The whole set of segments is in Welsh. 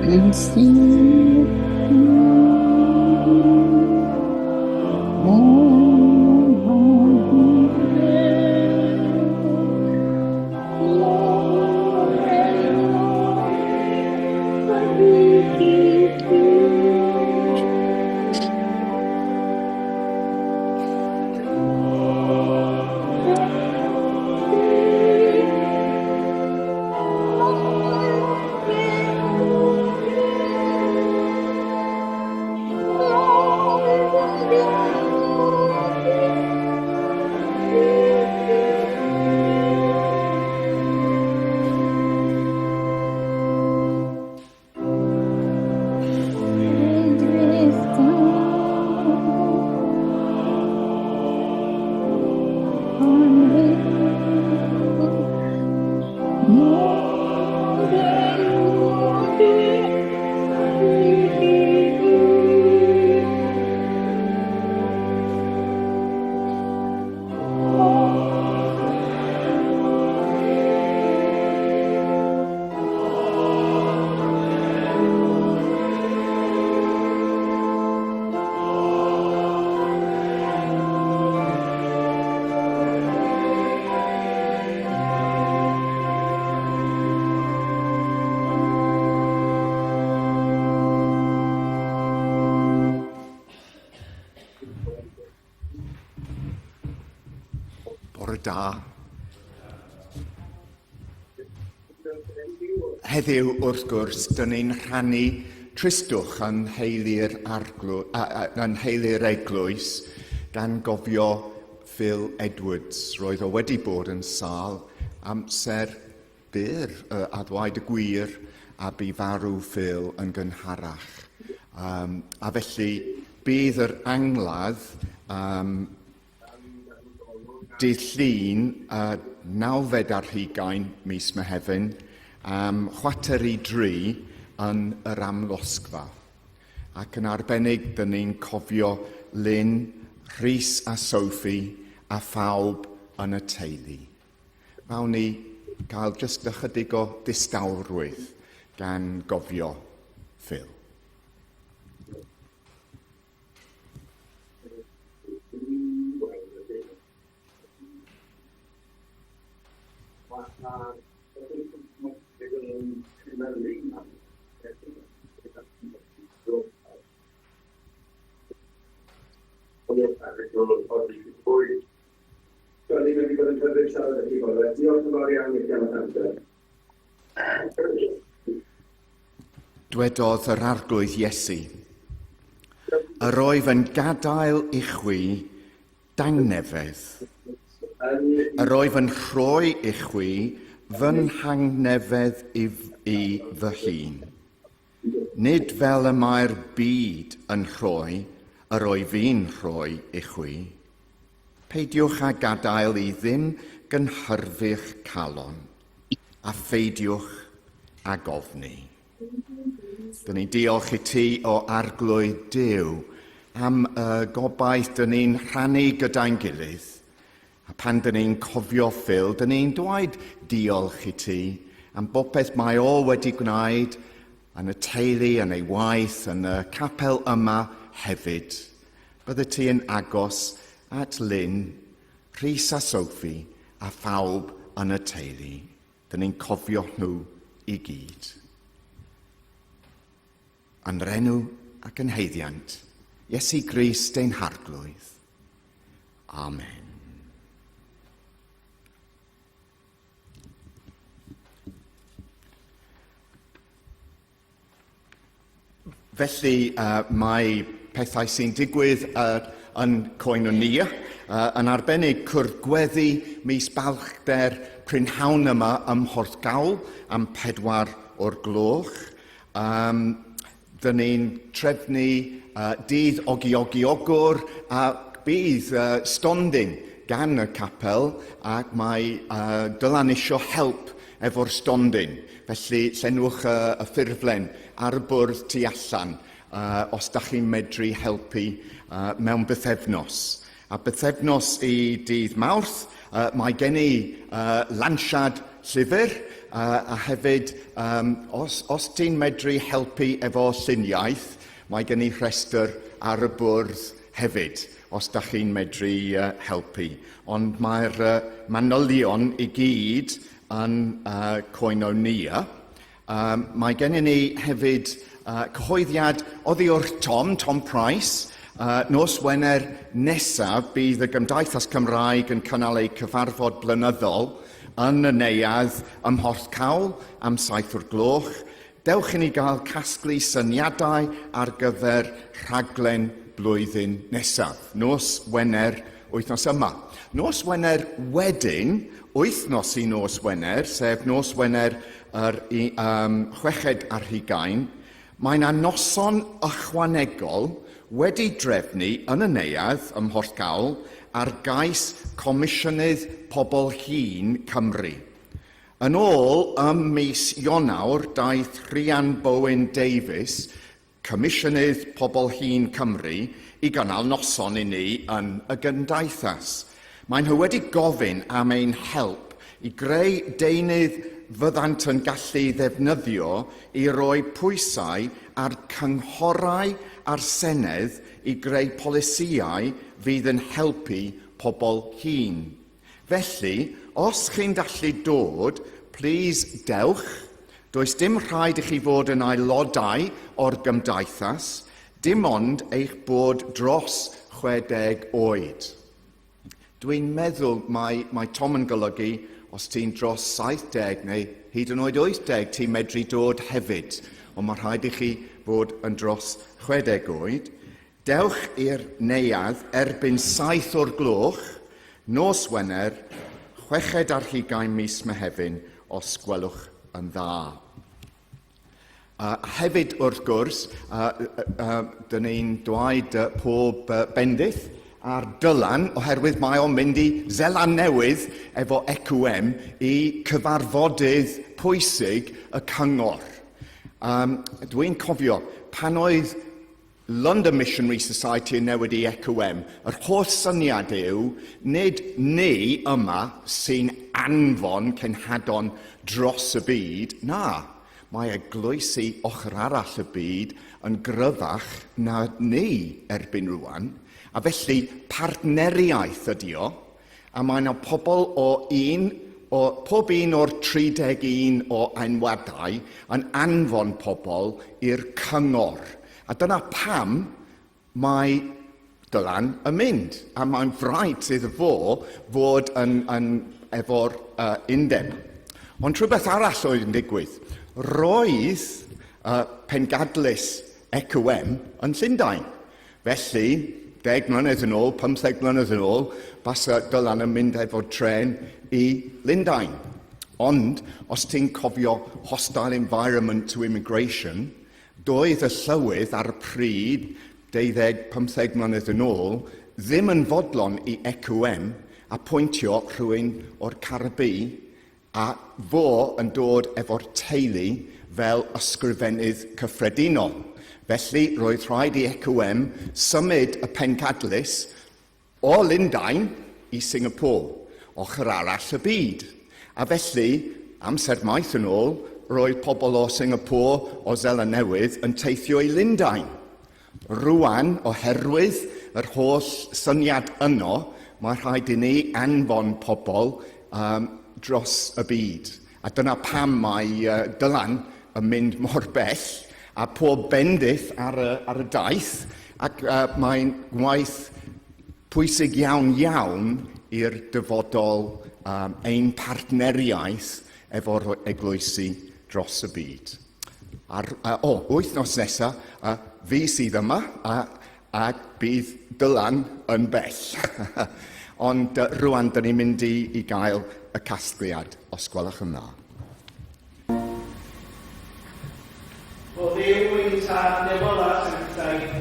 And see Bore da. Heddiw, wrth gwrs, dyn ni'n rhannu tristwch yn nheulu'r arglw, yn nheulu'r eglwys, gan gofio Phil Edwards. Roedd o wedi bod yn sâl amser byr, a ddwaud y gwir, a bu farw Phil yn gynharach. Um, a felly, bydd yr angladd um, Dydd Llun, y nawfed ar hugain mis Mehefin, am chwarter i dri yn yr Amlosgfa. Ac yn arbennig, dyn ni'n cofio Lynn, Rhys a Sophie a phawb yn y teulu. Fawn ni gael jyst ychydig o distawrwydd gan gofio Phil. Dwedodd yr Arglwydd Iesu, Yr oedd yn gadael i chwi dangnefedd. Yr oedd yn rhoi i chwi fy nhangnefedd i, i fy hun. Nid fel y mae'r byd yn rhoi, yr oedd fi'n rhoi i chwi. Peidiwch â gadael i ddim gynhyrfu'ch calon, a pheidiwch ag ofni. Dyn ni'n diolch i ti o Arglwydd Duw am y gobaith dyn ni'n rhannu gyda'n gilydd. A pan dyn ni'n cofio Phil, dyn ni'n dweud diolch i ti am bopeth mae o wedi gwneud yn y teulu, yn ei waith, yn y capel yma hefyd. Bydde ti yn agos at Lynn, Rhys a Sophie a phawb yn y teulu. Dyn ni'n cofio nhw i gyd. Yn yr enw ac yn haeddiant, Iesu Grist ein Harglwydd. Amen. Felly, uh, mae pethau sy'n digwydd uh, yn Koinonia, uh, yn arbennig cwrdd gweddi mis balchder prynhawn yma ym Mhorthgawl am pedwar o'r gloch. Um, dyn ni'n trefnu uh, dydd Ogi Ogi Ogwr a bydd uh, stondin gan y capel ac mae uh, Dylan isio help efo'r stondin. Felly, llenwch y, y ffurflen ar y bwrdd tu allan uh, os da chi'n medru helpu uh, mewn bythefnos. A bythefnos i dydd Mawrth Mae gen i lansiad llyfr, a hefyd, um, os, os ti'n medru helpu efo lluniaeth, mae gen i rhestr ar y bwrdd hefyd, os da chi'n medru helpu. Ond mae'r manylion i gyd yn Koinonia. Mae gennym ni hefyd cyhoeddiad oddi wrth Tom, Tom Price. Nos Wener nesaf bydd y Gymdeithas Cymraeg yn cynnal eu cyfarfod blynyddol yn y neuadd ym Mhorthcawl am 7 o'r gloch. Dewch i ni gael casglu syniadau ar gyfer rhaglen blwyddyn nesaf. Nos Wener wythnos yma. Nos Wener wedyn, wythnos i nos Wener, sef nos Wener yr um, chweched ar hugain, mae yna noson ychwanegol wedi drefnu yn y neuadd ym Mhorthcawl ar gais Comisiynydd Pobl Hŷn Cymru. Yn ôl ym mis Ionawr daeth Rhian Bowen Davies, Comisiynydd Pobl Hŷn Cymru, i gynnal noson i ni yn y Gymdeithas. Maen nhw wedi gofyn am ein help i greu deunydd fyddant yn gallu ddefnyddio i roi pwysau ar cynghorau a'r Senedd i greu polisïau fydd yn helpu pobl hŷn. Felly, os chi'n gallu dod, plîs dewch. Does dim rhaid i chi fod yn aelodau o'r gymdeithas, dim ond eich bod dros 60 oed. Dwi'n meddwl mae, mae Tom yn golygu os ti'n dros 70 neu hyd yn oed 80 ti'n medru dod hefyd, ond mae rhaid i chi fod yn dros 60 oed. Dewch i'r neuadd erbyn 7 o'r gloch, nos Wener, chweched ar hugain mis Mehefin, os gwelwch yn dda. Hefyd, wrth gwrs, dyn ni'n dweud pob bendith ar Dylan, oherwydd mae o'n mynd i Zeland Newydd efo EQM i cyfarfodydd pwysig y cyngor. Um, dwi'n cofio pan oedd London Missionary Society yn newid i EQM. Yr holl syniad yw, nid ni yma sy'n anfon cenhadon dros y byd, na, mae eglwysi ochr arall y byd yn gryfach na ni erbyn rwan, a felly partneriaeth ydi o, A mae 'na pobl o un, o pob un o'r 31 o enwadau yn anfon pobl i'r cyngor. A dyna pam mae Dylan yn mynd. A mae'n fraint iddo fo fod yn, yn, efo'r undeb. Ond rhywbeth arall oedd yn digwydd. Roedd pengadlys EQM yn Llundain. Felly, deg mlynedd yn ôl, pymtheg mlynedd yn ôl, basa Dylan yn mynd efo trên i Lundain. Ond, os ti'n cofio hostile environment to immigration, doedd y llywydd ar y pryd, deuddeg, pymtheg mlynedd yn ôl, ddim yn fodlon i EQM apwyntio rhywun o'r Caribî A fo yn dod efo'r teulu fel ysgrifennydd cyffredinol. Felly, roedd rhaid i EQM symud y pencadlys o Lundain i Singapore, ochr arall y byd. A felly, amser maith yn ôl, roedd pobl o Singapore, o Seland Newydd, yn teithio i Lundain. Rŵan, oherwydd yr holl syniad yno, mae rhaid i ni anfon pobl um, dros y byd. A dyna pam mae Dylan yn mynd mor bell, a pob bendith ar y, ar y daith, ac mae'n gwaith pwysig iawn iawn i'r dyfodol um, ein partneriaeth efo'r eglwysi dros y byd. Ar, o, wythnos nesa, fi sydd yma, a, a bydd Dylan yn bell. Ond rwan, dyn ni'n mynd i, i gael y casgliad, os gwelwch yn dda. O Dduw ein Tad nefol a sanctaidd,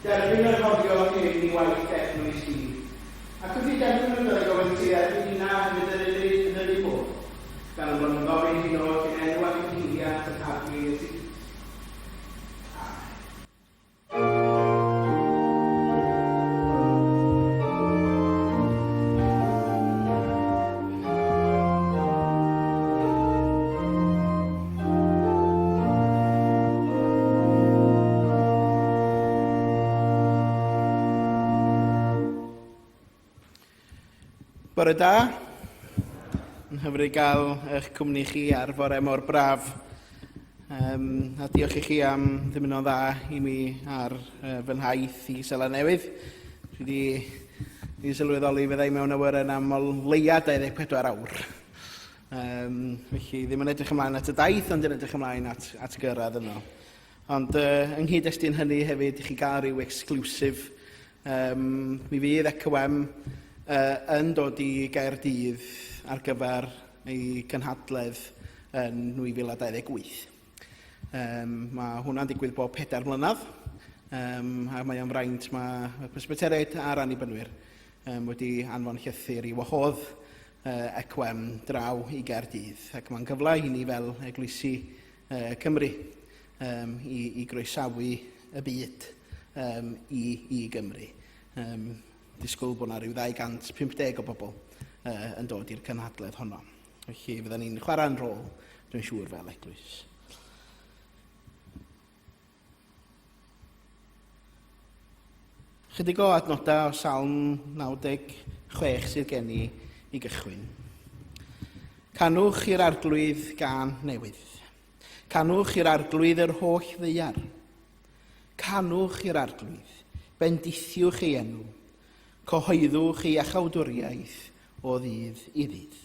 derbyn y rhoddion hyn i waith d'eglwys di. Ac wrth i derbyn y ddydd gofyn ti dderbyn nina hefyd yr yn yr un modd. Gan y bod yn gofyn hyn oll yn enw ac yn haeddiant ein Harglwydd Iesu Grist. Amen. Bore da. Yn hyfryd gael eich cwmni chi ar fore mor braf. Um, a diolch i chi am ddymuno'n dda i mi ar uh, fy nhaith i Seland Newydd. Dwi wedi i sylweddoli fyddai mewn awyren am o leia 24 awr. Um, felly ddim yn edrych ymlaen at y daith, ond yn edrych ymlaen at, at gyrraedd yno. Ond uh, yng nghyd-destun hynny hefyd, i chi gael rhyw exclusive. Um, mi fydd ECOM uh, yn dod i Gaerdydd ar gyfer ei cynhadledd yn 2028. Um, mae hwnna'n digwydd bob pedair mlynedd, um, a mae o'n fraint mae y Presbyteriaid a'r Annibynwyr um, wedi anfon llythyr i wahodd uh, ECWM draw i Gaerdydd, ac mae'n gyfle i ni fel eglwysi uh, Cymru um, i, i groesawu y byd um, i, i Gymru. Um, disgwyl bod yna rhyw 250 o bobl uh, yn dod i'r cynhadledd honno. Felly fydden ni'n chwarae'n rôl, dwi'n siŵr, fel eglwys. Chydig o adnodau o Salm 96 sydd gen i i gychwyn. Canwch i'r arglwydd gan newydd. Canwch i'r arglwydd yr holl ddeiar. Canwch i'r arglwydd, bendithiwch ei enw, cyhoeddwch ei iachawdwriaeth o ddydd i ddydd.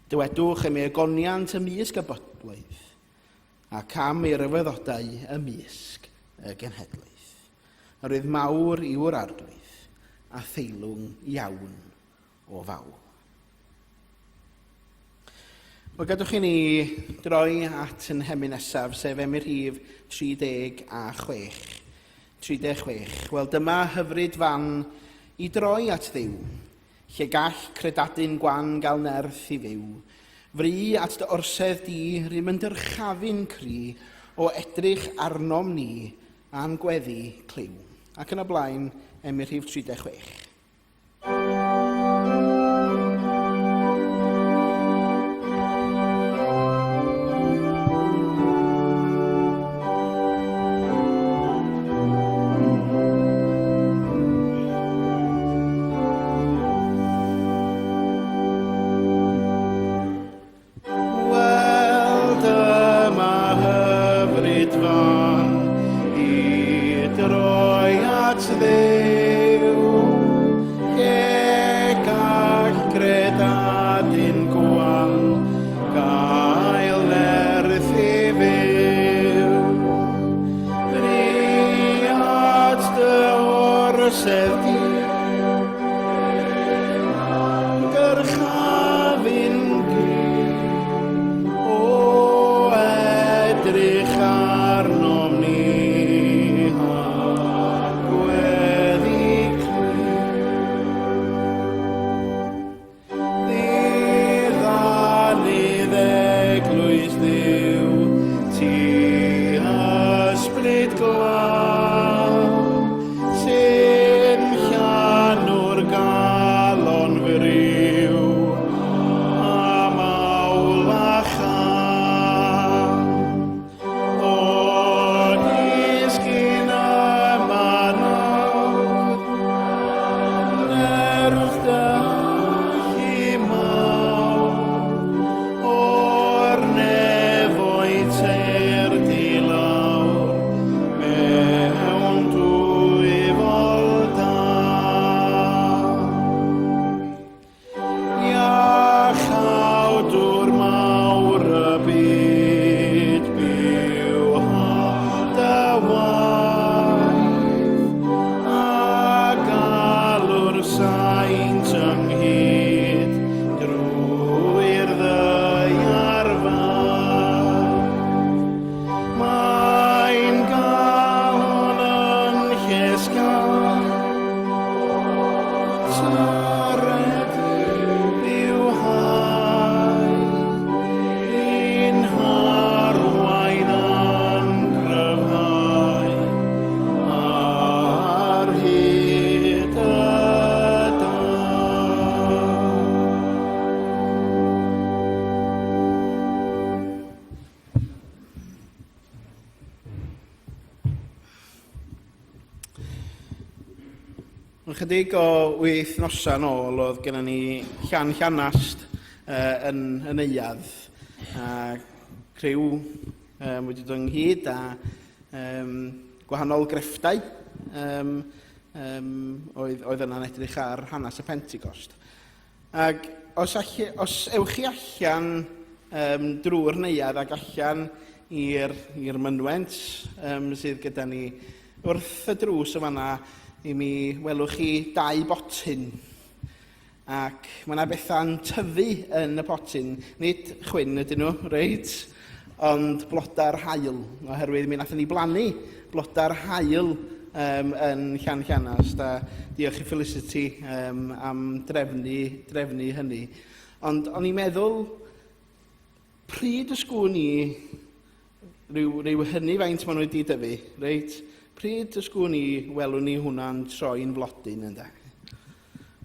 Dywedwch am ei ogoniant ymysg y bobloedd, ac am ei ryfeddodau ymysg y genhedloedd. Yr oedd mawr yw'r arglwydd, a theilwng iawn o fawl. Wel, gadwch i ni droi at yn hemyn nesaf, sef emyn rhif 36. 36. Wel, dyma hyfryd fan i droi at Dduw, lle gall credadun gwan gael nerth i fyw. Fry at dy orsedd di, rym yn dyrchafu'n cri, o edrych arnom ni a'n gweddi clyw. Ac yn y blaen, emyn rhif 36. Wel, dyma hyfryd fan i droi at Dduw. Ychydig o wythnosau yn ôl oedd gennym ni Llan Llanast uh, yn y neuadd a criw um, wedi dod ynghyd a um, gwahanol grefftau um, um, oedd, oedd yna'n edrych ar hanes y Pentecost. Ac os, allu, os ewch chi allan um, drwy'r neuadd ac allan i'r mynwent um, sydd gyda ni Wrth y drws yn fan'na i mi welwch chi dau botyn. Ac mae yna bethau'n tyfu yn y potyn. Nid chwyn ydyn nhw, reit? Ond blodau'r haul, oherwydd mi nathon ni blannu blodau'r haul um, yn Llan Llanast, a diolch i Felicity um, am drefnu, drefnu hynny. Ond o'n i'n meddwl, Pryd y sgwn i, rhyw, rhyw hynny faint maen nhw wedi dyfu, reit? Pryd y sgwn i welwn ni hwnna'n troi'n flodyn, ynde?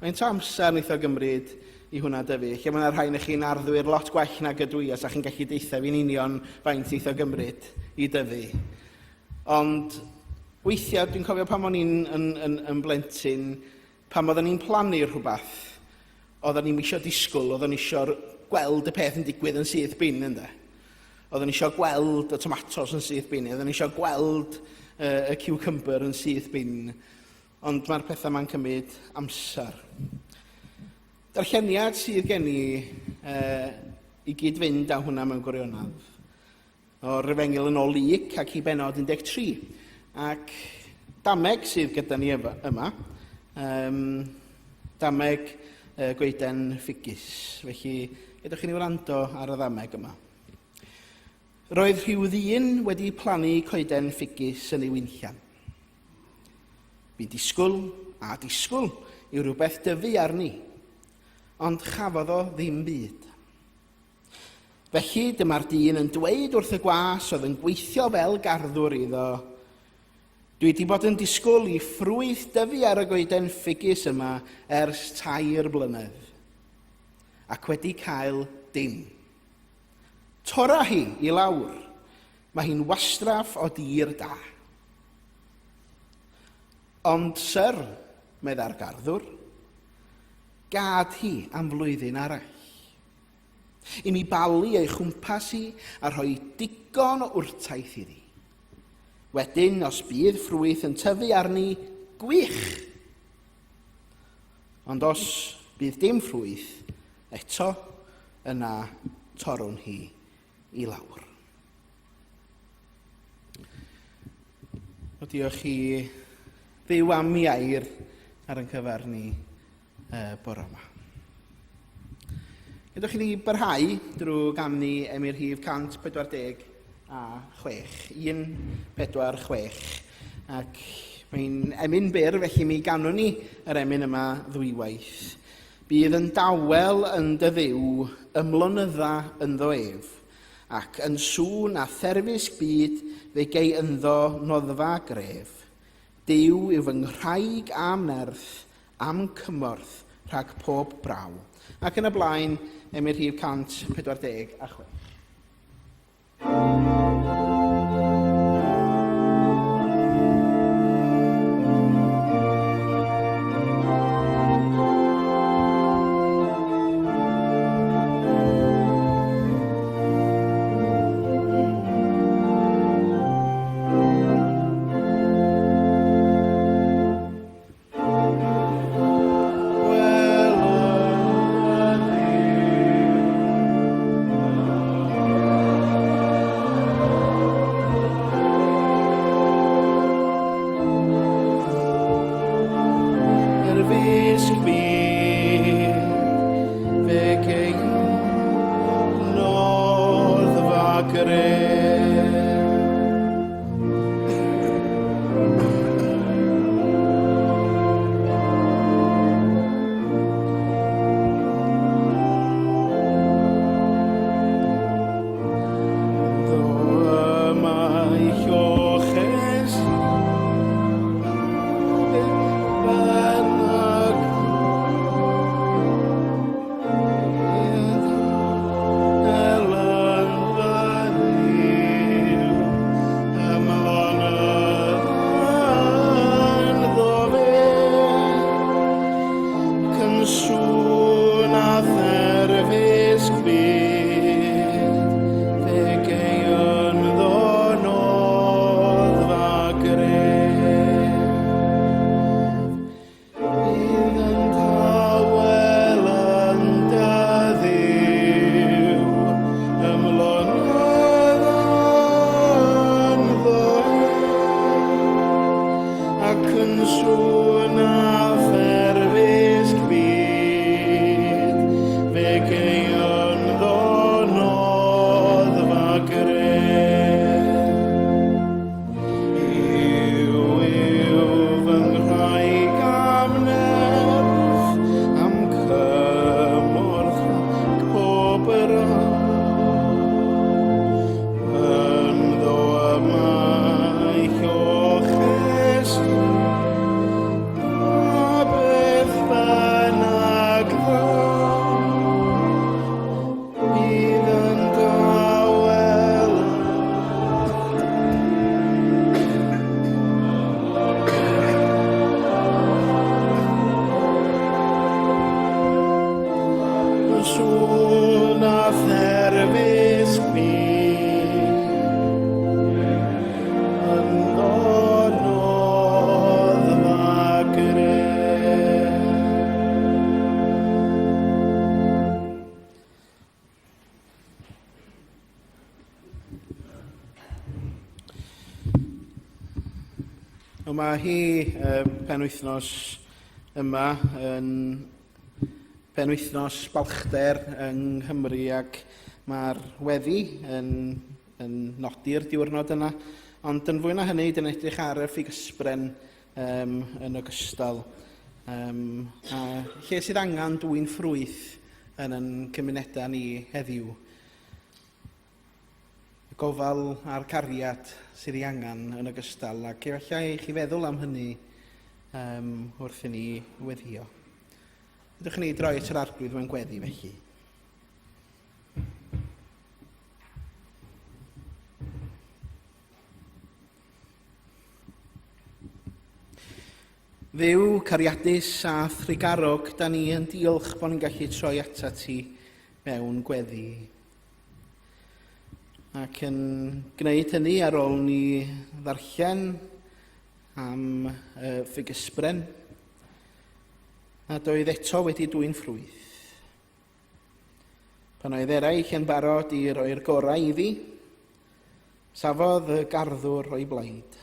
Faint o amser wnaeth o gymryd i hwnna dyfu? Lle mae yna rhai na chi'n arddwyr lot gwell nag ydw i, os ydych chi'n gallu deitha fi'n union faint wnaeth o gymryd i dyfu. Ond weithiau, dwi'n cofio pan o'n i'n yn, yn, yn blentyn, pan oedden ni'n plannu rhywbeth, Oedden ni'm isio disgwyl, oedden ni isio gweld y peth yn digwydd yn syth bin, ynde. Oedden ni isio gweld y tomatos yn syth bin, oedden ni isio gweld uh, y cucumber yn syth bin. Ond mae'r pethau ma'n cymryd amser. Darlleniad sydd gen i uh, i gyd fynd â hwnna mewn gwirionedd. O'r Efengyl yn ôl Luc ac i benod 13. Ac dameg sydd gyda ni yma, um, dameg uh, goeden ffigus. Felly, gadewch i ni wrando ar y ddameg yma. Roedd rhyw ddyn wedi plannu coeden ffigus yn ei winllian. Bu'n disgwyl a disgwyl i rhywbeth dyfu arni, ond chafodd o ddim byd. Felly dyma'r dyn yn dweud wrth y gwas oedd yn gweithio fel garddwr iddo, Dwi wedi bod yn disgwyl i ffrwyth dyfu ar y goeden ffigus yma ers tair blynedd, ac wedi cael dim. Tora hi i lawr, mae hi'n wastraff o dir da. Ond, syr, meddai'r garddwr, gad hi am flwyddyn arall. I mi balu ei chwmpas hi a rhoi digon o wrtaith iddi. Wedyn, os bydd ffrwyth yn tyfu arni, gwych! Ond os bydd dim ffrwyth, eto, yna torrwn hi i lawr. O diolch i Dduw am i air ar ein cyfer ni uh, bore yma. Gadewch i ni barhau drwy ganu emyn rhif 146, 146, ac mae'n emyn byr, felly mi ganwn ni yr emyn yma ddwywaith. Bydd yn dawel yn dy ddiw, ymlonydda ynddo ef, ac yn sŵn a therfysg byd fe gei ynddo noddfa gref. Duw yw fy nghraig a'm nerth, am cymorth rhag pob braw. Ac yn y blaen, emyn rhif 146. Wel, mae hi penwythnos yma yn penwythnos balchder yng Nghymru ac mae'r weddi yn, yn nodi'r diwrnod yna. Ond yn fwy na hynny, dyn edrych ar y ffigysbren um, yn ogystal. Um, a lle sydd angen dwy'n ffrwyth yn yn cymunedau ni heddiw. Y gofal a'r cariad sydd ei angen yn ogystal, ac efallai i chi feddwl am hynny um, wrth i ni weddio. Ydych chi'n ei droi at yr arglwydd mewn gweddi felly? Dduw cariadus a thrugarog, da ni yn diolch bod ni'n gallu troi atat ti mewn gweddi. Ac yn gwneud hynny ar ôl ni ddarllen am y ffigysbren, nad oedd eto wedi dwyn ffrwyth. Pan oedd eraill yn barod i roi'r gorau iddi, safodd y garddwr o'i blaid.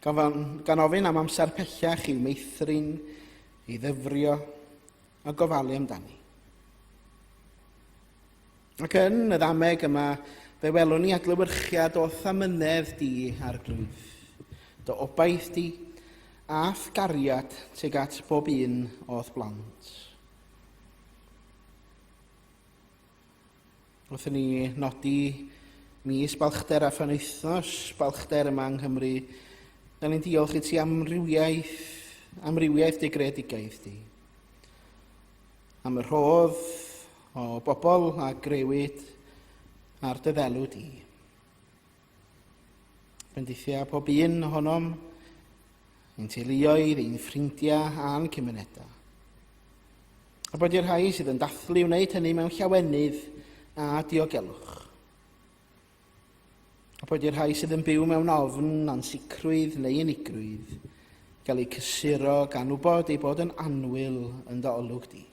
Gan ofyn am amser pellach i'w meithrin, i ddyfrio a gofalu amdani. Ac yn y ddameg yma, fe welwn ni adlewyrchiad o thamynedd di, Arglwydd, dy obaith di, a'th gariad tuag at bob un o'th blant. Wrth i ni nodi mis balchder a phenwythnos balchder yma yng Nghymru, da ni'n diolch i ti am amrywiaeth, amrywiaeth dy greadigaeth di. Am y rhodd o bobl a grewyd ar dy ddelw di. Bendithia pob un ohonom, ein teuluoedd, ein ffrindiau a'n cymunedau. A bod i'r rhai sydd yn dathlu wneud hynny mewn llawenydd a diogelwch. A bod i'r rhai sydd yn byw mewn ofn, ansicrwydd neu unigrwydd gael eu cysuro gan wybod eu bod yn annwyl yn dy olwg di.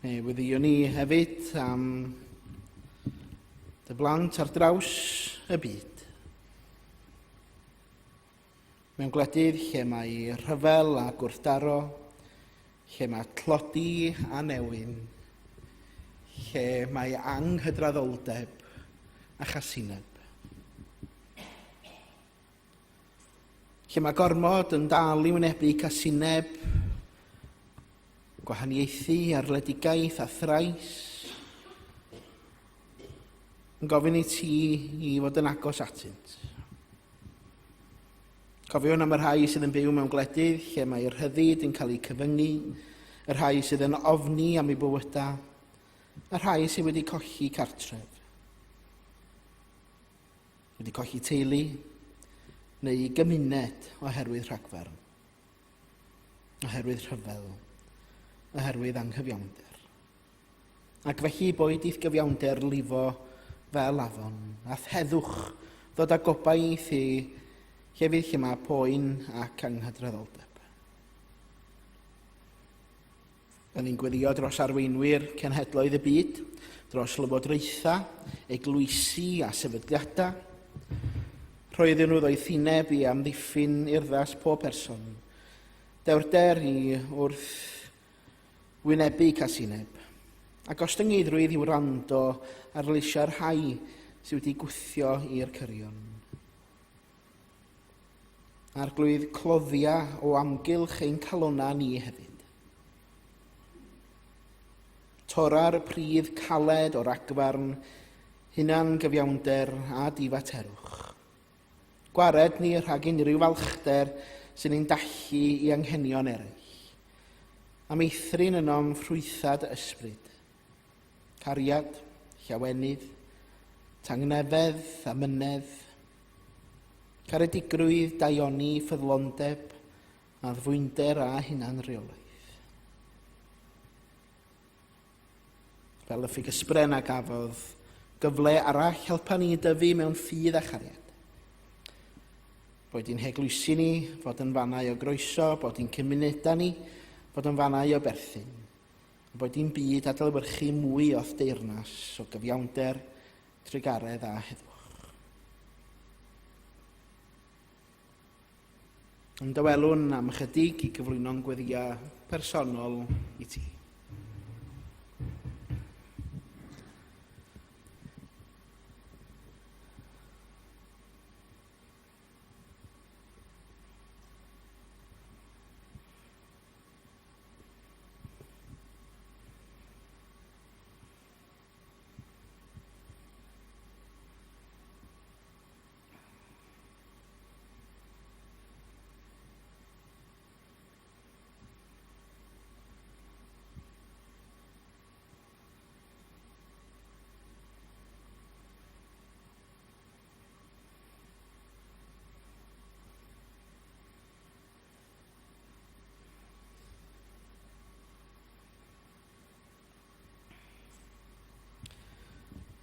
Mi weddïwn ni hefyd am dy blant ar draws y byd. Mewn gwledydd lle mae rhyfel a gwrthdaro, lle mae tlodi a newyn, lle mae anghydraddoldeb a chasineb. Lle mae gormod yn dal i wynebu casineb, gwahaniaethu, arledigaeth a thrais, yn gofyn i ti i fod yn agos atynt. Cofiwn am y rhai sydd yn byw mewn gwledydd lle mae rhyddid yn cael eu cyfyngu, y rhai sydd yn ofni am eu bywydau, y rhai sydd wedi colli cartref. Wedi colli teulu neu gymuned oherwydd rhagfarn, oherwydd rhyfel, oherwydd anghyfiawnder. Ac felly boed i'th gyfiawnder lifo fel afon, a heddwch ddod â gobaith i llefydd lle mae poen ac anghydraddoldeb. Da ni'n gweddio dros arweinwyr cenhedloedd y byd, dros lywodraethau, eglwysi a sefydliadau. Rhoi iddyn nhw ddoethineb i amddiffyn urddas pob person. Dewrder i wrth wynebu casineb, a gostyngeiddrwydd i wrando ar leisiau'r rhai sydd wedi gwthio i'r cyrion. Arglwydd, cloddia o amgylch ein calonnau ni hefyd. Tora'r pridd caled o ragfarn, hunan gyfiawnder a difaterwch. Gwared ni rhag unrhyw falchder sy'n ein dallu i anghenion eraill. A meithrin ynom ffrwythau dy ysbryd. Cariad, llawenydd, tangnefedd, amynedd, Caredigrwydd, daioni, ffyddlondeb, addfwynder a hunanreolaeth. Fel y ffigysbren a gafodd gyfle arall helpa ni i dyfu mewn ffydd a chariad. Boed i'n heglwysi ni fod yn fannau o groeso, bod i'n cymunedau ni fod yn fannau o berthyn, a boed i'n byd adlewyrchu mwy o'th deyrnas o gyfiawnder, Trugaredd a heddwch. Ymdawelwn am ychydig i gyflwyno'n gweddïau personol i ti.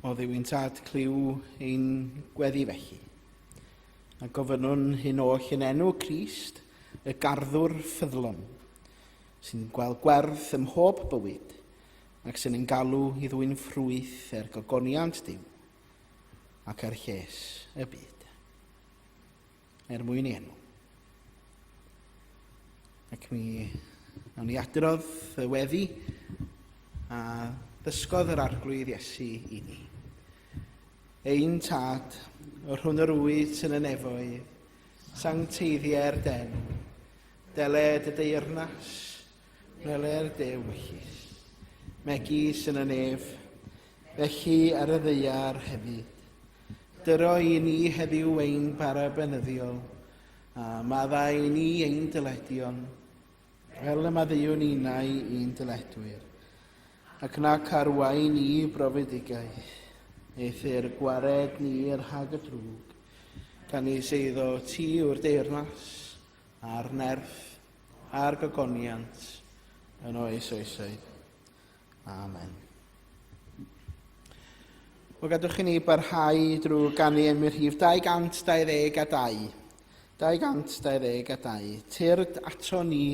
O Dduw ein Tad, clyw ein gweddi felly. A gofynnwn hyn oll yn enw Crist, y garddwr ffyddlon, sy'n gweld gwerth ym mhob bywyd ac sy'n ein galw i ddwyn ffrwyth er gogoniant Duw ac er lles y byd. Er mwyn ei enw. Ac mi nawn ni adrodd y weddi a ddysgodd yr Arglwydd Iesu i ni. Ein Tad, yr hwn yr wyt yn y nefoedd, sancteiddier den, deled y deyrnas, wneler dy ewyllys, megis yn y nef, felly ar y ddaear hefyd. Dyro i ni heddiw ein bara beunyddiol, a maddau i ni ein dyledion, fel y maddeuwn ninnau i'n dyledwyr. Ac nac arwain ni brofedigaeth, eithr gwared ni rhag y drwg, canys eiddo ti yw'r deyrnas, a'r nerth, a'r gogoniant, yn oes oesoedd. Amen. Wel, gadwch i ni barhau drwy ganu emyn rhif 222. 222. Tyrd ato ni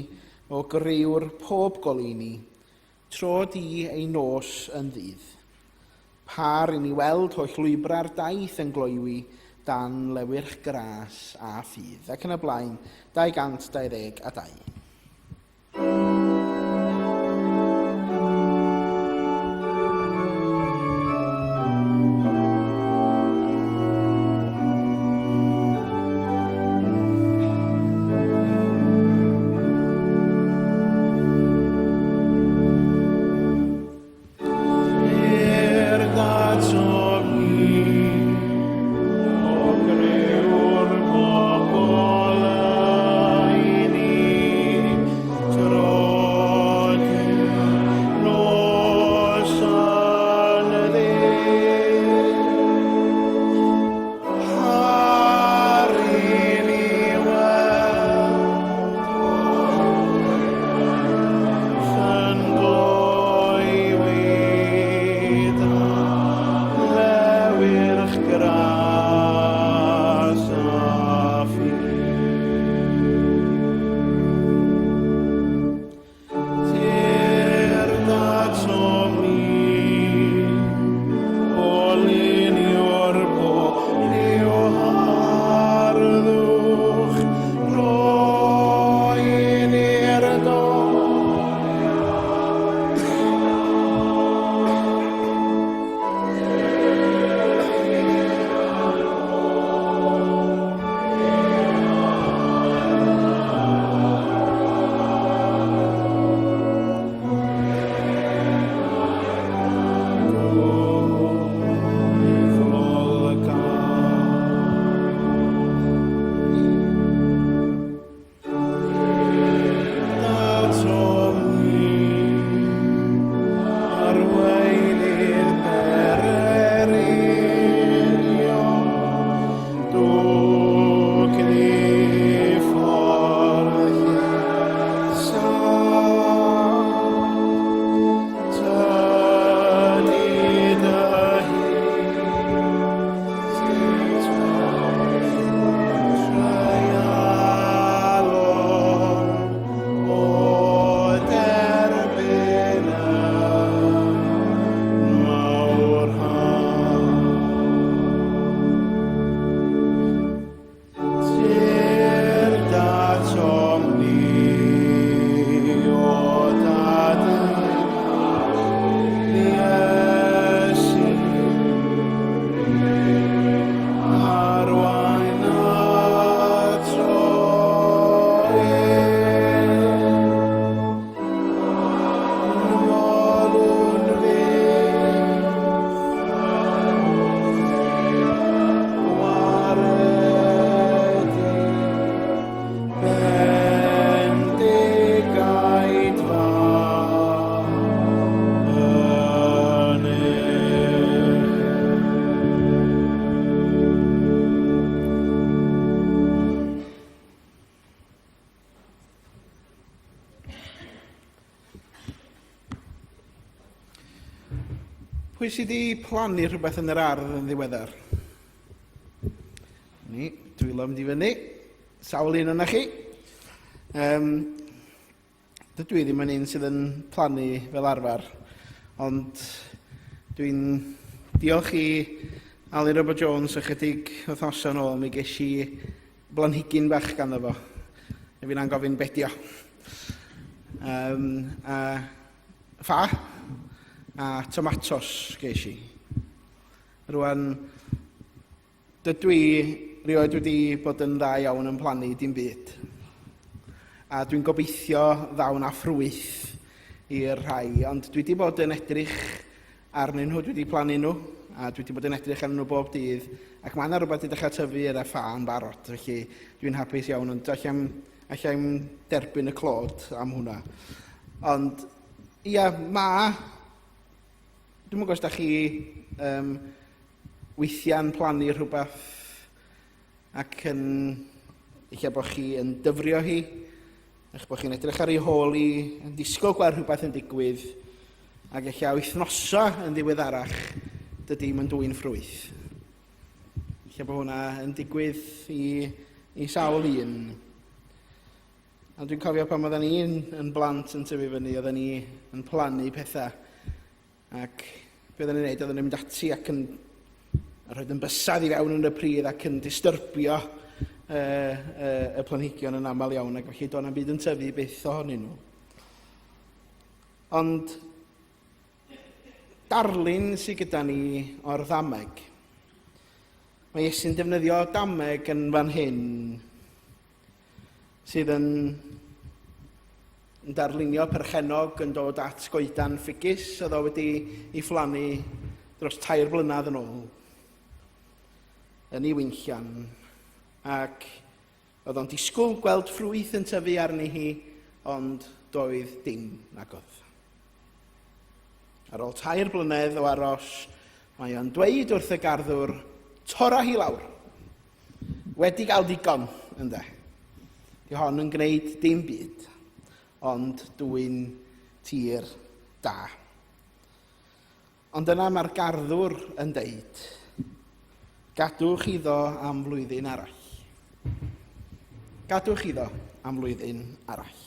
o grëwr pob goleuni, tro di ei nos yn ddydd. Par i ni weld holl lwybrau'r daith yn gloywi dan lewyrch gras a ffydd. Ac yn y blaen, 222. Pwy sydd wedi plannu rhywbeth yn yr ardd yn ddiweddar? Ni, dwylo mynd i fyny. Sawl un yna chi. Um, dydw i ddim yn un sydd yn plannu fel arfer, ond dwi'n diolch i Ali Robert Jones ychydig wythnosau yn ôl, mi ges i blanhigyn bach ganddo fo. A fi'n angofyn bedio. Um, a Ffa a tomatos ges i. Rwan, dydw i rioed wedi bod yn dda iawn yn plannu dim byd. A dwi'n gobeithio ddawn â ffrwyth i'r rhai, ond dwi wedi bod yn edrych arnyn nhw, dwi wedi plannu nhw, a dwi wedi bod yn edrych arnyn nhw bob dydd, ac mae yna rhywbeth wedi dechrau tyfu ar y ffa yn barod, felly dwi'n hapus iawn, ond allai'm, allai'm derbyn y clod am hwnna. Ond, ia, ma, dwi'n gwybod os da chi um, weithiau'n plannu rhywbeth ac yn, eich bod chi yn dyfrio hi, eich bod chi'n edrych ar ei hôl hi, yn disgwyl gweld rhywbeth yn digwydd, ac eich wythnosau yn ddiweddarach, dydy yn dwy'n ffrwyth. Eich bod hwnna yn digwydd i, i sawl un. Ond dwi'n cofio pan oedden ni'n yn blant yn tyfu fyny, oedden ni yn plannu pethau. Ac be oedden ni'n neud, oedden ni'n mynd ati ac yn rhoi yn bysedd i fewn yn y pridd ac yn distyrbio uh, uh, y planhigion yn aml iawn, ac felly doedd na'm byd yn tyfu byth ohonyn nhw. Ond darlun sydd gyda ni o'r ddameg. Mae Iesu'n defnyddio dameg yn fan hyn sydd yn, yn darlunio perchennog yn dod at goedan ffigys oedd o wedi ei phlannu dros tair blynedd yn ôl yn ei winllian ac oedd o'n disgwyl gweld ffrwyth yn tyfu arni hi ond doedd dim nag oedd. Ar ôl tair blynedd o aros, mae o'n dweud wrth y garddwr, torra hi lawr. Wedi gael digon, ynde. Di hon yn gwneud dim byd, ond dwy'n tir da. Ond yna mae'r garddwr yn deud, gadwch iddo am flwyddyn arall. Gadwch iddo am flwyddyn arall.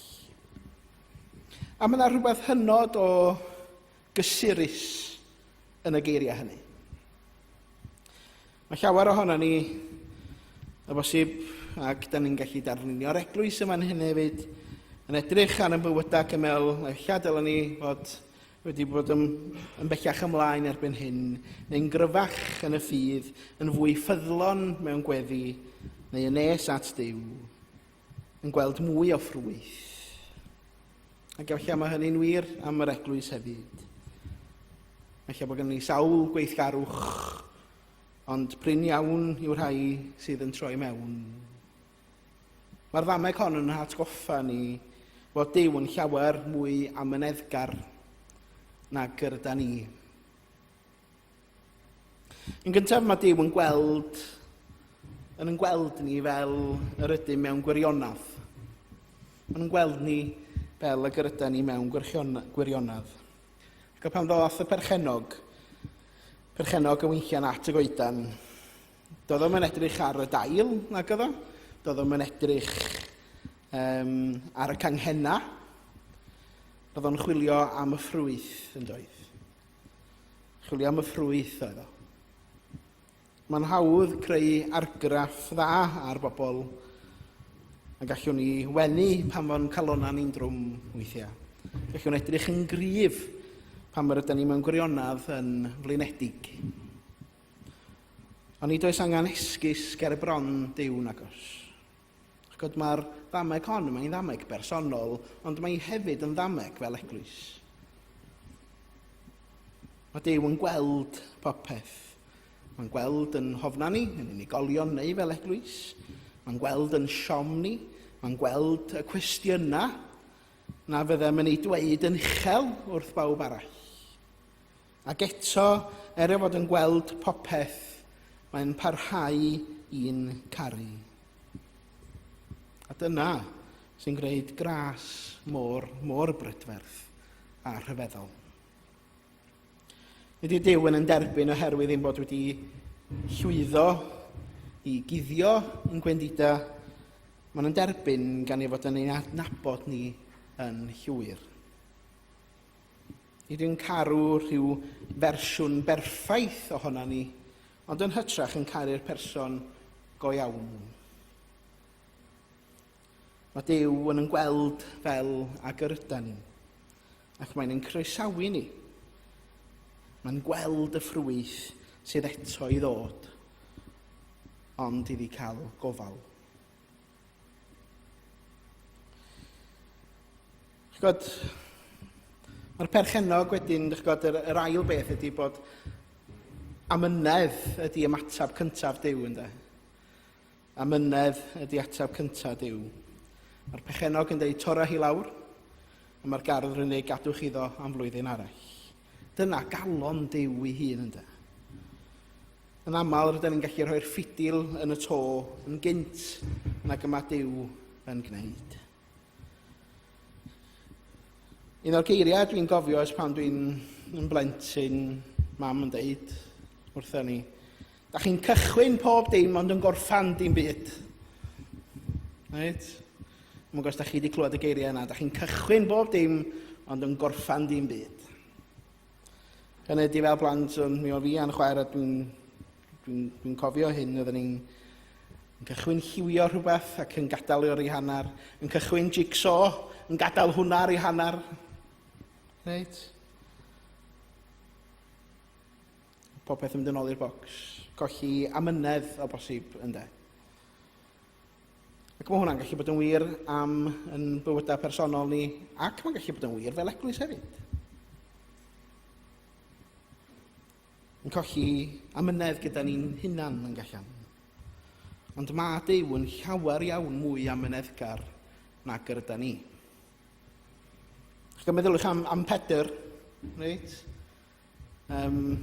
A mae yna rhywbeth hynod o gysurus yn y geiriau hynny. Mae llawer ohono ni, o bosib, ac da ni'n gallu darlunio'r eglwys yma'n hyn hefyd, yn edrych ar yn bywydau ac yn meddwl, ella dylen ni fod wedi bod yn, yn bellach ymlaen erbyn hyn, neu'n gryfach yn y ffydd, yn fwy ffyddlon mewn gweddi, neu yn nes at Duw, yn gweld mwy o ffrwyth. Ac efallai mae hynny'n wir am yr eglwys hefyd. Efallai bod gennym ni sawl gweithgarwch, ond prin iawn yw'r rhai sydd yn troi mewn. Mae'r ddameg hon yn hatgoffa ni fod Duw yn llawer mwy amyneddgar nag yr yda ni. Yn gyntaf, mae Duw yn gweld, yn yn gweld ni fel yr ydym mewn gwirionedd. Mae'n yn gweld ni fel y yr ydym ni mewn gwirionedd. Ac pan ddoth y perchennog, perchennog y winllian at y goedan, doedd o'm yn edrych ar y dail, nag oedd o? Doedd o'm yn edrych um, ar y canghenna. Roedd o'n chwilio am y ffrwyth yn doedd. Chwilio am y ffrwyth oedd o. Mae'n hawdd creu argraff dda ar bobl a gallwn ni wenu pan fo'n calonnau ni'n drwm weithiau. Gallwn edrych yn gryf pan yr ydyn ni mewn gwirionedd yn flinedig. Ond nid oes angen esgus ger y bron Duw nagos. Ch'od mae'r ddameg hon, mae'n ddameg bersonol, ond mae hefyd yn ddameg fel eglwys. Mae Duw yn gweld popeth. Mae'n gweld yn hofna ni, yn unigolion neu fel eglwys. Mae'n gweld yn siom ni. Mae'n gweld y cwestiynau na fyddem yn ei dweud yn uchel wrth bawb arall. Ac eto, er ei fod yn gweld popeth, mae'n parhau i'n caru. A dyna sy'n gwneud gras mor, mor brydferth a rhyfeddol. Nid yw Duw yn yn derbyn oherwydd ein bod wedi llwyddo i guddio ein gwendidau. Mae'n yn derbyn gan ei fod yn ein adnabod ni yn llwyr. Nid yw'n caru rhyw fersiwn berffaith ohono ni, ond yn hytrach yn caru'r person go iawn. Mae Duw yn yn gweld fel ag yr ydan ni, ac mae'n ein croesawu ni. Mae'n gweld y ffrwyth sydd eto i ddod, ond iddi cael gofal. Ch'god, mae'r perchennog wedyn, ch'god, yr, yr ail beth ydy bod amynedd ydy ymateb cyntaf Duw, ynde? Amynedd ydy ateb cyntaf Duw. Mae'r perchennog yn dweud, torra hi lawr, a mae'r gardd yn ei gadwch iddo am flwyddyn arall. Dyna galon Duw ei hun, ynde? Yn aml, rydyn ni'n gallu rhoi'r ffidil yn y to yn gynt nag y mae Duw yn gwneud. Un o'r geiriau dwi'n gofio ers pan dwi'n yn blentyn, mam yn deud wrtho ni, da chi'n cychwyn pob dim ond yn gorffan dim byd. Right? Mae'n gwybod os da chi wedi clywed y geiriau yna, da chi'n cychwyn bob dim ond yn gorffan dim byd. Hynny ydy fel blant, mi oedd fi a'n chwaer a dwi'n dwi, dwi cofio hyn, oedden ni'n yn cychwyn lliwio rhywbeth ac yn gadael o'r ei hanner, yn cychwyn jigsaw, yn gadael hwnna ar ei hanner. Reit? Popeth yn mynd yn ôl i'r bocs. Colli amynedd o bosib, ynde. Ac mae hwnna'n gallu bod yn wir am yn bywydau personol ni, ac mae'n gallu bod yn wir fel eglwys hefyd. Yn colli amynedd gyda ni'n hunan yn gallan. Ond mae Duw yn llawer iawn mwy amyneddgar nag yr yda ni. Chi'n meddyliwch am, am Pedr, reit? Um,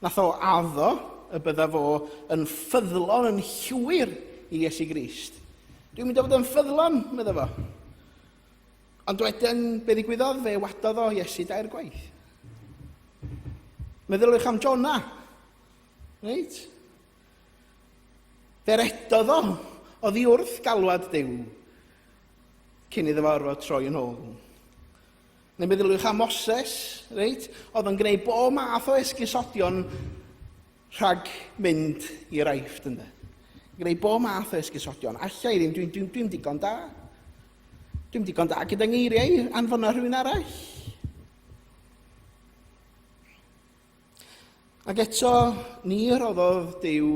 nath o addo y bydda fo yn ffyddlon yn llwyr i Iesu Grist. Dwi'n mynd i fod yn ffyddlon, medda fo. Ond wedyn, be ddigwyddodd? Fe wadodd o Iesu dair gwaith. Meddyliwch am Jonah. Reit? Fe redodd o oddi wrth galwad Duw cyn iddo fo orfod troi yn ôl. Neu meddyliwch am Moses, reit? Oedd yn gwneud bob math o esgusodion rhag mynd i'r Aifft, ynde. Gwneud bob math o esgusodion. Alla i ddim, dwi'n dwi, dwi digon da. Dwi'n digon da gyda ngeiriau, anfona rhywun arall. Ac eto, ni roddodd Duw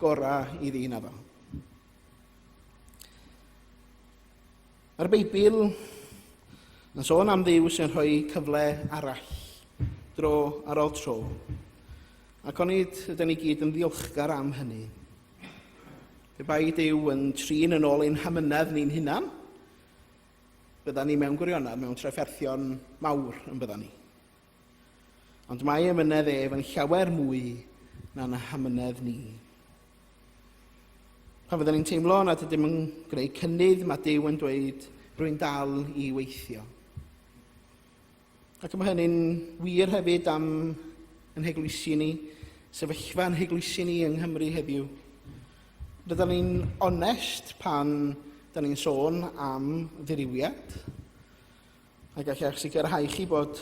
gorau i ddyn addo. Mae'r Beibl yn sôn am Dduw sy'n rhoi cyfle arall, dro ar ôl tro. Ac onid ydyn ni gyd yn ddiolchgar am hynny? Pe bai Duw yn trin yn ôl ein hamynedd ni'n hunan, bydda ni mewn gwirionedd mewn trafferthion mawr yn bydda ni. Ond mae amynedd ef yn llawer mwy na'n hamynedd ni. Pan fyddwn ni'n teimlo nad ydym yn gwneud cynnydd, mae Duw yn dweud, rwy'n dal i weithio. Ac mae hynny'n wir hefyd am yn heglwysi ni, sefyllfa yn heglwysi ni yng Nghymru heddiw. Rydyn ni'n onest pan da ni'n sôn am ddirywiad, a gallai eich sicrhau chi bod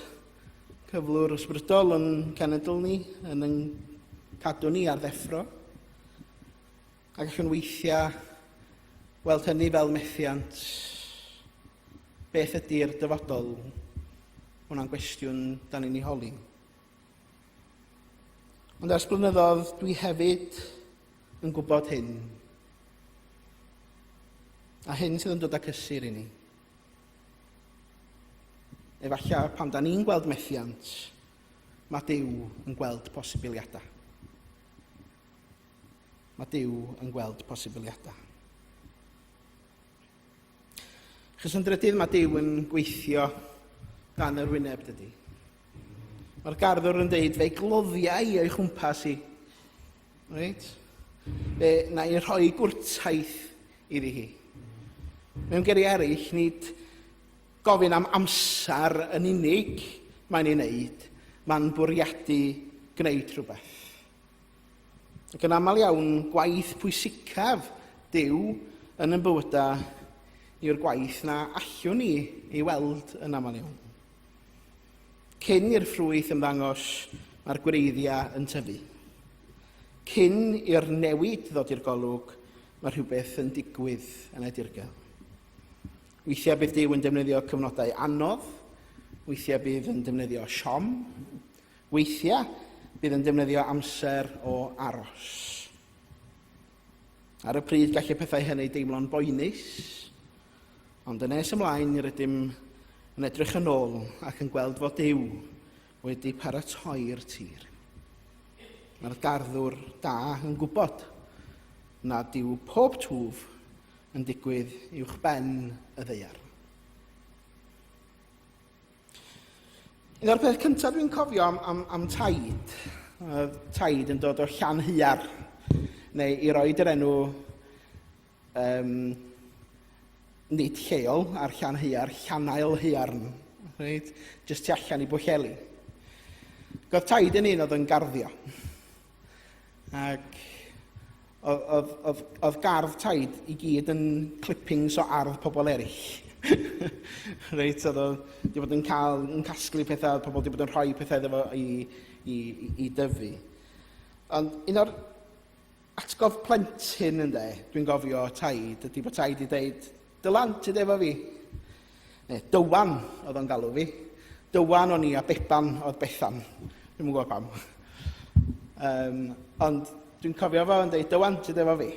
cyflwr ysbrydol yn cenedl ni, yn yn cadw ni ar ddeffro. A gallwn weithiau weld hynny fel methiant. Beth ydy'r dyfodol? Hwna'n gwestiwn da ni'n ei holi. Ond ers blynyddoedd dwi hefyd yn gwybod hyn. A hyn sydd yn dod â cysur i ni. Efallai pan da ni'n gweld methiant, mae Duw yn gweld posibiliadau. Mae Duw yn gweld posibiliadau. Chos yn drydydd mae Duw yn gweithio dan yr wyneb, dydy. Mae'r garddwr yn deud, fe gloddiau o'i chwmpas i. Reit? Fe na i rhoi gwrtaith iddi hi. Mewn geiriau eraill, nid gofyn am amser yn unig mae'n ei wneud, mae'n bwriadu gwneud rhywbeth. Ac yn aml iawn, gwaith pwysicaf Duw yn yn bywydau yw'r gwaith na allwn ni ei weld yn aml iawn. Cyn i'r ffrwyth ymddangos, mae'r gwreiddiau yn tyfu. Cyn i'r newid ddod i'r golwg, mae rhywbeth yn digwydd yn y dirgel. Weithiau bydd Duw yn defnyddio cyfnodau anodd, weithiau bydd yn defnyddio siom, weithiau bydd yn defnyddio amser o aros. Ar y pryd gall y pethau hynny deimlo'n boenus, ond yn nes ymlaen rydym yn edrych yn ôl ac yn gweld fod Duw wedi paratoi'r tir. Mae'r garddwr da yn gwybod nad yw pob twf yn digwydd uwch ben y ddaear. Un o'r peth cyntaf dwi'n cofio am, am, am taid, oedd taid yn dod o Llanhïar, neu i roed yr enw um, nid lleol ar Llanhïar, Llanail Hïarn, reit? Jyst tu allan i Bwllheli. Goedd taid yn un oedd yn garddio. Ac oedd, oedd, oedd, oedd gardd taid i gyd yn clippings o ardd pobl eraill. Reit, oedd o wedi bod yn cael, yn casglu pethau, oedd pobl wedi bod yn rhoi pethau iddo fo i, i, i, i dyfu. Ond un o'r atgof plentyn ynde, dwi'n gofio taid, ydy bod taid i ddeud, Dylan, ti efo fi? Neu, Dywan oedd o'n galw fi. Dywan o'n i a Beban oedd Bethan. Dwi'm yn gwybod pam. Um, ond dwi'n cofio fo yn dweud, Dywan, ti efo fi?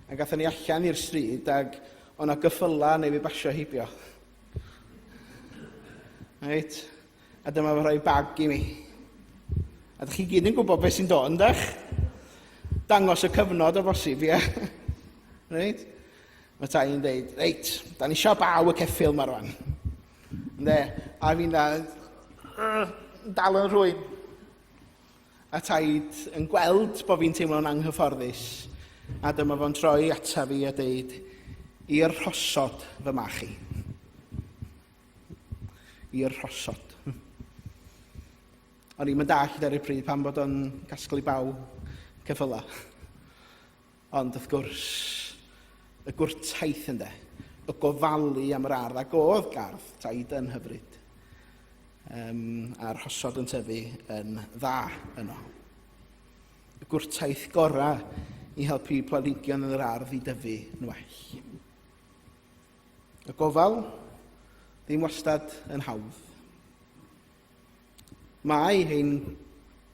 A gathon ni allan i'r stryd ac o'na gyffyla neu fi basio heibio. Reit? A dyma fo rhoi bag i mi. A ydych chi gyd yn gwybod beth sy'n dod, yndych? Dangos y cyfnod o bosib, ie? Reit? Mae tai yn dweud, reit, da ni eisiau baw y ceffyl ma rwan. Ynde? A fi'n da, dal yn rhwym. A taid yn gweld bod fi'n teimlo'n anghyfforddus. A dyma fo'n troi ata fi a deud, i'r rhosod fy mach i. I'r rhosod. O'n i'n dallt ar y pryd pam bod o'n casglu baw ceffyla. Ond wrth gwrs, y gwrtaith ynde, y gofalu am yr ardd, ac oedd gardd taid yn hyfryd. Um, a'r rhosod yn tyfu yn dda yno. Y gwrtaith gorau i helpu planhigion yn yr ardd i dyfu yn well. Y gofal ddim wastad yn hawdd. Mae ein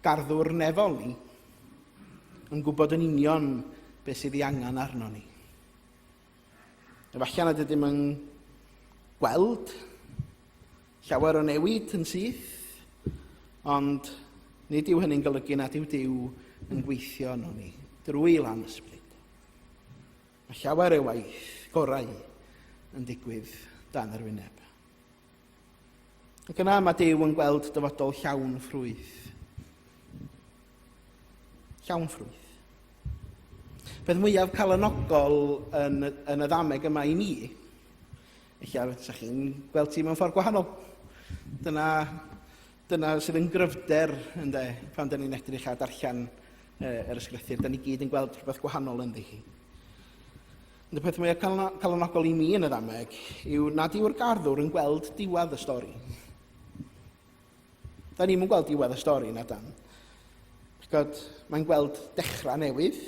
garddwr nefol ni yn gwybod yn union beth sydd ei angen arno ni. Efallai nad ydym yn gweld llawer o newid yn syth, ond nid yw hynny'n golygu nad yw Duw yn gweithio yno ni drwy lan ysbryd. Mae llawer o waith gorau yn digwydd dan yr wyneb. Ac yna mae Duw yn gweld dyfodol llawn ffrwyth. Llawn ffrwyth. Peth mwyaf calonogol yn, yn y ddameg yma i mi, eich sa chi'n gweld ti mewn ffordd gwahanol. Dyna, dyna sydd yn gryfder, ynde, pan dyn ni'n edrych a darllen yr ysgrythur. Da ni gyd yn gweld rhywbeth gwahanol ynddi hi. Ond y peth mwyaf calonogol i mi yn y ddameg yw nad yw'r garddwr yn gweld diwedd y stori. Da ni'n gweld diwedd y stori na dan. God, mae'n gweld dechrau newydd.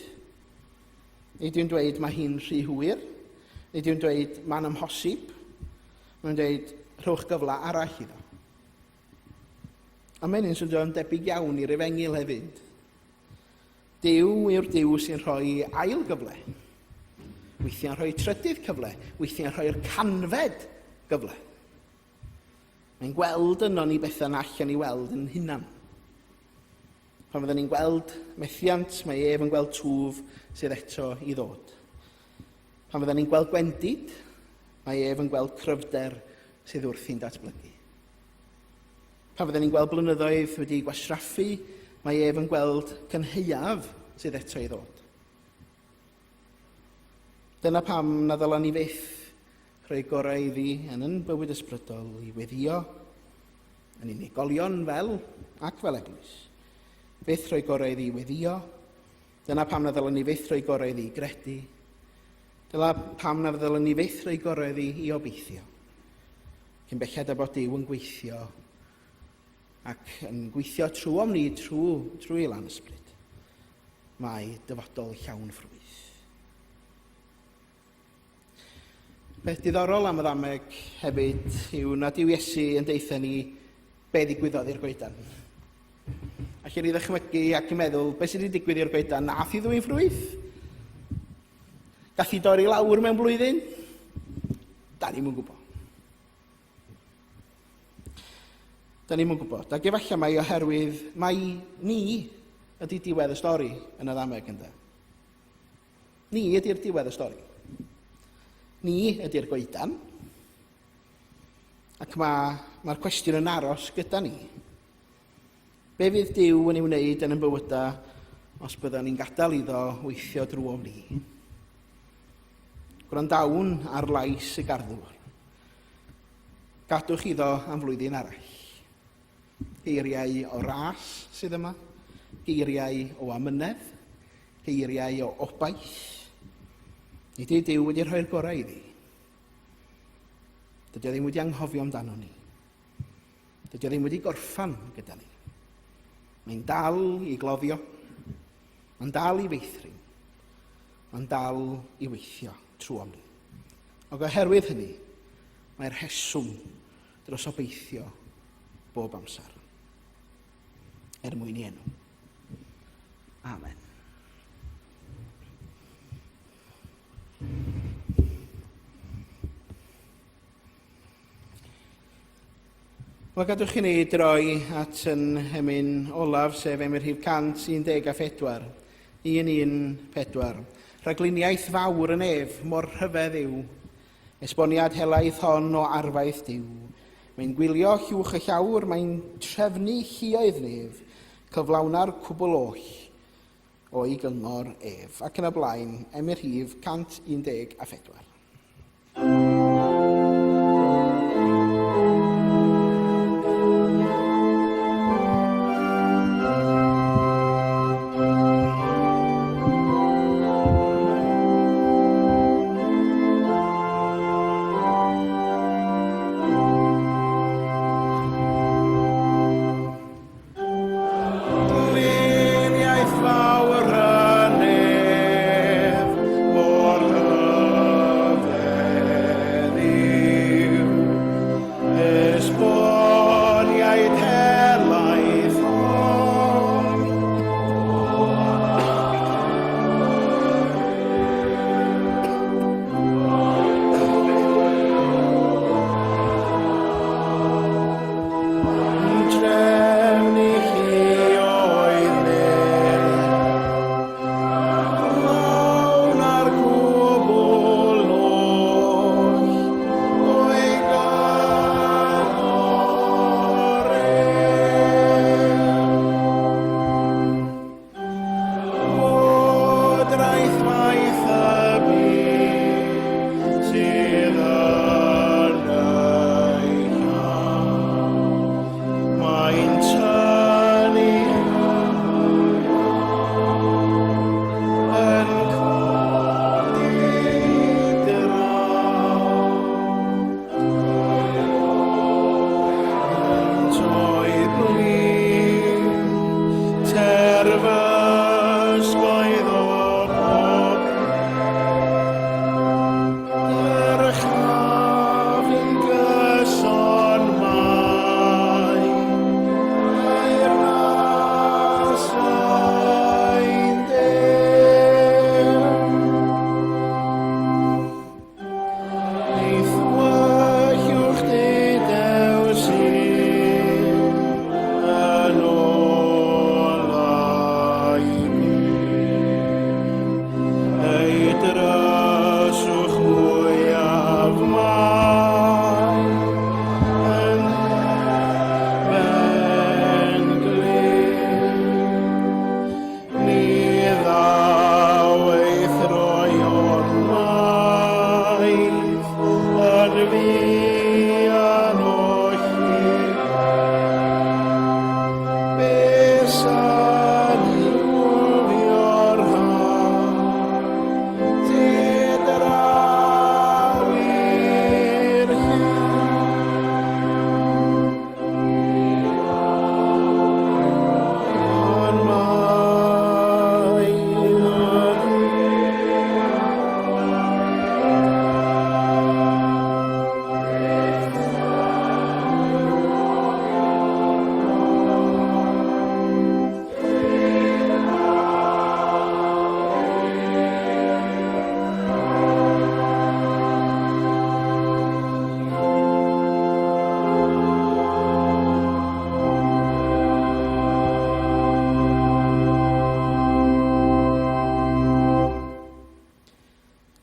Nid yw'n dweud mae hi'n rhy hwyr. Nid yw'n dweud mae'n amhosib. Mae'n dweud rhowch gyfle arall iddo. A mae'n un sy'n debyg iawn i'r efengyl hefyd. Duw yw'r Duw sy'n rhoi ail gyfle. Weithiau'n rhoi trydydd cyfle, weithiau'n rhoi'r canfed gyfle. Mae'n gweld yno ni bethau na allan ni weld yn hunan. Pan fyddwn ni'n gweld methiant, mae ef yn gweld twf sydd eto i ddod. Pan fyddwn ni'n gweld gwendid, mae ef yn gweld cryfder sydd wrthi'n datblygu. Pan fydden ni'n gweld blynyddoedd wedi gwastraffu, mae ef yn gweld cynhaeaf sydd eto i ddod. Dyna pam na ddylen ni fyth rhoi gorau iddi yn yn bywyd ysbrydol i weddio yn unigolion fel ac fel eglwys, fyth rhoi gorau iddi weddio. Dyna pam na ddylen ni fyth rhoi gorau iddi gredu. Dyna pam na ddylen ni fyth rhoi gorau iddi i obeithio. Cyn belled â bod Duw yn gweithio ac yn gweithio trwom ni trwy, trwy ei lan ysbryd. Mae dyfodol llawn ffrwyth. Peth diddorol am y ddameg hefyd yw nad yw Iesu yn deutha ni be ddigwyddodd i'r goedan. Allen ni ddychmygu ac yn meddwl, beth sydd wedi digwydd i'r goedan? Nath i ddwyn ffrwyth? Gath i dorri lawr mewn blwyddyn? Da ni'm yn gwybod. Da ni'm yn gwybod. Ac efallai mai oherwydd mai ni ydy diwedd y stori yn y ddameg ynde. Ni ydy'r diwedd y stori. Ni ydy'r goedan. Ac mae'r ma, mae cwestiwn yn aros gyda ni. Be fydd Duw yn ei wneud yn ein bywydau os byddwn ni'n gadael iddo weithio drwom ni? Gwrandawn ar lais y garddwr. Gadwch iddo am flwyddyn arall. Geiriau o ras sydd yma, geiriau o amynedd, geiriau o obaith. Nid yw Duw wedi rhoi'r gorau iddi. Dydy o ddim wedi anghofio amdano ni. Dydy o ddim wedi gorffan gyda ni. Mae'n dal i gloddio. Mae'n dal i feithrin. Mae'n dal i weithio trwy ni. Ac oherwydd hynny, mae'r rheswm dros obeithio bob amser. Er mwyn i enw. Amen. Wel, gadwch i ni droi at yn hemyn olaf, sef emyn rhif 114. 114. Rhagluniaeth fawr yn ef, mor rhyfedd yw. Esboniad helaeth hon o arfaeth Duw. Mae'n gwylio llwch y llawr, mae'n trefnu lluoedd nef, cyflawna'r cwbl oll o'i gyngor ef. Ac yn y blaen, emyn rhif 114. Luniaeth fawr y nef, mor hyfryd.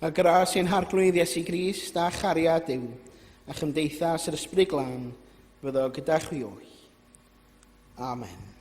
A gras ein Harglwydd Iesu Grist a chariad Duw a chymdeithas yr Ysbryd Glân fyddo gyda chwi oll. Amen.